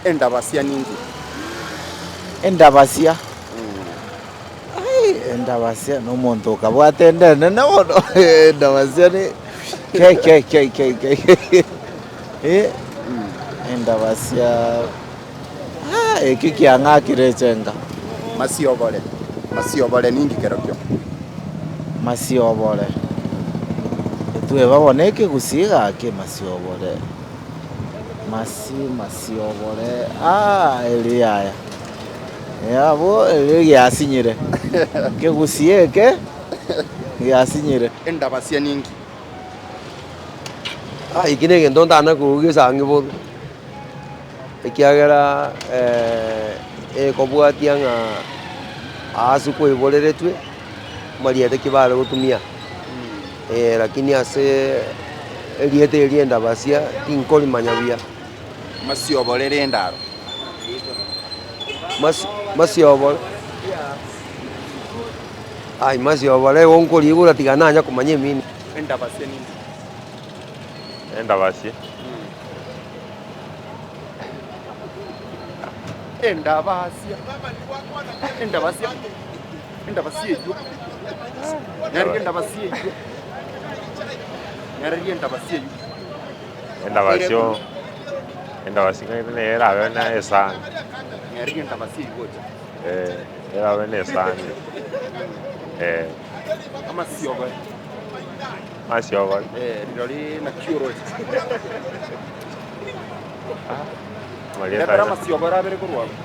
Endabasia ninki? Endabasia? Ai, endabasia na omonto okabwate enda enene bono, endabasia ni ke ke ke ke ke eh, endabasia ah, eki kiang'akire echenga. Masiobore, masiobore ninki kerokio? Masiobore, etweba bono ekegusii gaki masiobore. Masi masiobore aah eri yaya, eh abwo eri giasinyire, kegusie eke giasinyire. Endabasia ninki? Ah eki na egento ntana koruga esang'e bobe, ekiagera ekobwatia ng'a ase kwaiboreretwe, amarieta ki bare gotumia. Lakini ase erieta eri endabasia tinkorimanya buya. Masiobore rende aro. Masi masiobore ai masiobore igo nkorigura tiga nanya komanya emeaning. Endabasia ninki? Endabasia. Endabasia. Endabasia. Endabasia eyio. Nyarire endabasia eyio. Nyarire endabasia eyio. Endabasio, endabasio ng'ai nere erabe na esani. Nyarire endabasia eyio gocha. Eh, erabe na esani, eh. Amasiobore. Amasiobore. Eh, rirorio naki oroche. Amarieta Ndetera aya. amasiobore abere korwa abwo.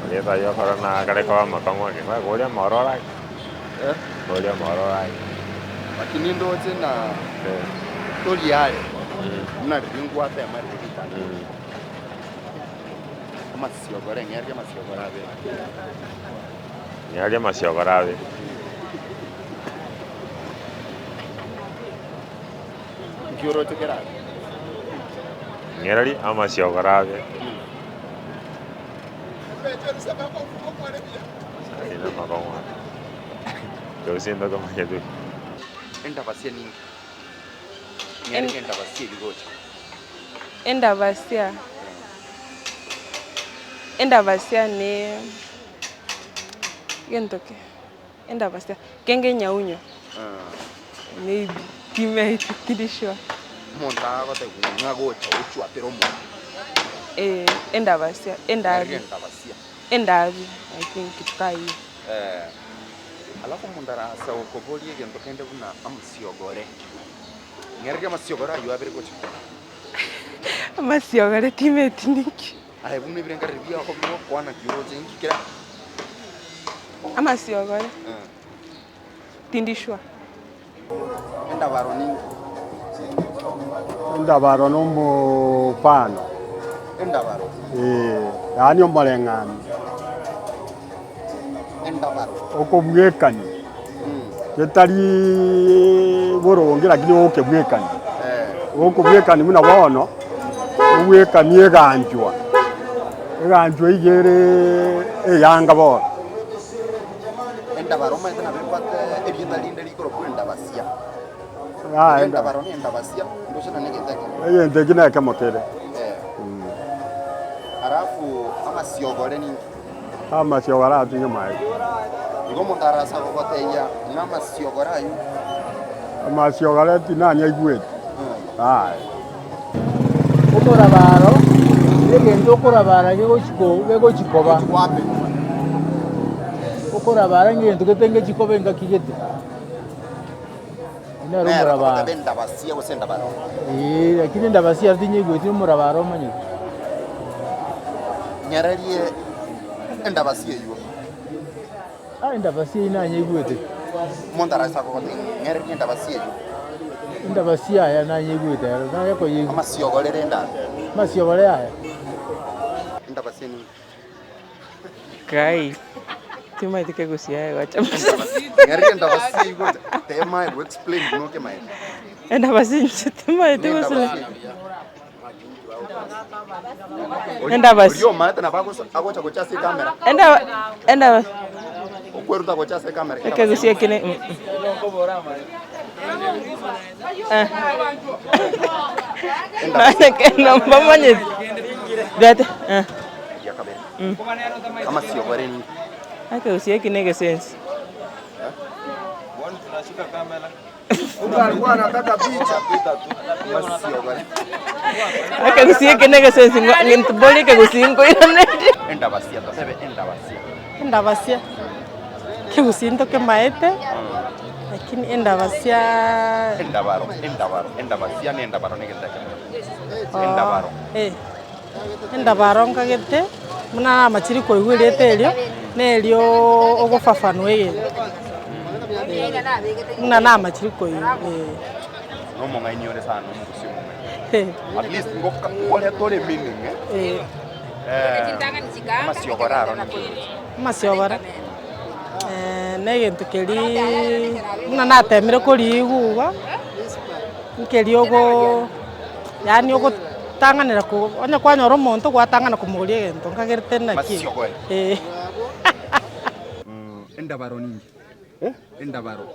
Amarieta ayio okoro nakare koba amakong'u ake, kwani koria amororo ake, Eh? koria amororo ake. Lakini ndoche na Eh, tori are mm, buna riria ngwatema riria ritang'ani. mm. Amasiobore ng'eria amasiobore abere. Ng'eria amasiobore abere. Nki oroche kerabe? Ng'ereri amasiogoro abe. Ayio namakong'u aya. Gose ntokomanyete. Endabasia ninki? Ng'ereri endabasia eria gocha. Endabasia, endabasia ne gento ki? Endabasia, kenge enyaunyo, maybe, timaeti tindi sure. Omonto agotebiwa ng'a gocha gochwatera omonto. Eh, endabasia, endabi, Endabasia. endabi, I think kitu ka hiyo. Eh, alafu omonto arasa gokoboria egento kende buna amasiogore. Ng'ereria amasiogore aywo abere gocha. Amasiogore timaeti ninki. Aye buna ebirengererio biao bigokwana ki oroche inki kera? Amasiogore, tindi sure. Endabaro ninki? Endabaro na omofano. Endabaro. Ee, yaani omoreng'anio. Endabaro. Okobwekania. Getari boronge lakini ogokebwekania. Ogokobwekania buna bono, obwekanie eganchwa, eganchwa iga ere eyanga bono. Endabaro omanyete nabo ebwate erieta rinde rikorokwa endabasia. Yaya enda- Endabaro na endabasia ndoche na negento ekemo. Egento eki nekemo kere. Alafu amasiogore ninki? Amasiogoro atinye maega. Igo omonto arase agogotebia ng'a amasiogoro ayio. Amasiogoro tinanyaigwete, yaya. Omorabaro negento okorabara gegochi koba. Okorabara ngento gete ngechi koba engaki gete. Oyio nere Nere omorabaro. ogoteba endabasia gose endabaro. Eeh, lakini endabasia ero tinyeigweti omorabaro omanyete. Nyererie endabasia eywo. Ah, endabasia eyio nanyeigwete. Omonto arase agogotebia ng'ererie endabasia eywo. Endabasia aya nanyeigwete ero, naye koyeigwa. Amasiogore rende aya. Amasiogore aya. Endabasia ninki? Kai, timaeti kegusia egocha. Ng'ererie endabasia eywo gocha. Tema ebu explain buna okemaete. Endabasia inche timaeti gose. Nendabasia. Endabasia. Oria omaete nabo agosa- agocha gocha ase ekamera. Endaba endaba Okweruta gocha ase ekamera. ekegusia eke ne mm. Eh. Nonye kende mbamanyeti. Bete, eh. Eria kabere. Amasiogore ninki? Ekegusii eki na egesensi. Amasiogore. Ekegusii eke na egesensi ng'a ng'intobori ekegusii nkoiranerie. Endabasia, totebe endabasia. Endabasia, ekegusii ntokemaete, lakini endabasia. Endabaro, endabaro, endabasia na endabaro na egento ekemo. Endabaro. Eh, endabaro nkagete, buna namachiri koigwa erieta erio, na erio ogofafanua egento, eh, buna namachiri koigwa eh. Na omong'aini ore sana, omogusii omong'aini. At least ngoka nkoreta ore meaning eh. Eh. Eh, amasiogoro aro ninki? Amasiogoro, na egento keria buna natemire koriigwa iga, nkeria ogo yaani ogotang'anera ko onye kwanyora omonto gwatang'ana komogoria egento nkagerete naki Masiogore. eh. Endabaro ninki? Endabaro.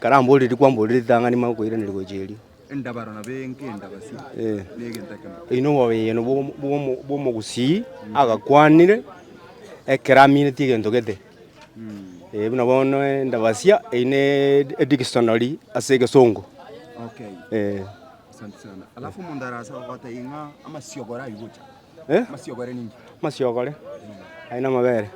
Karamboreri kwamborire ritang'ani manye koiraneria gocha erio. Endabaro nabo enke endabasi Eh. na egento ekemo. Oyio noboyeno bwo- bwomo bwomogusii agakwanire ekero aminetie egento gete. Eh, buna bono endabasia eyio ne edictionary ase egesongo. Okay, Eh. asante sana. Alafu omonto arase gogotebia ng'a amasiogoro aywo gocha. Eh? Amasiogore ninki? Amasiogore, ayio namabere.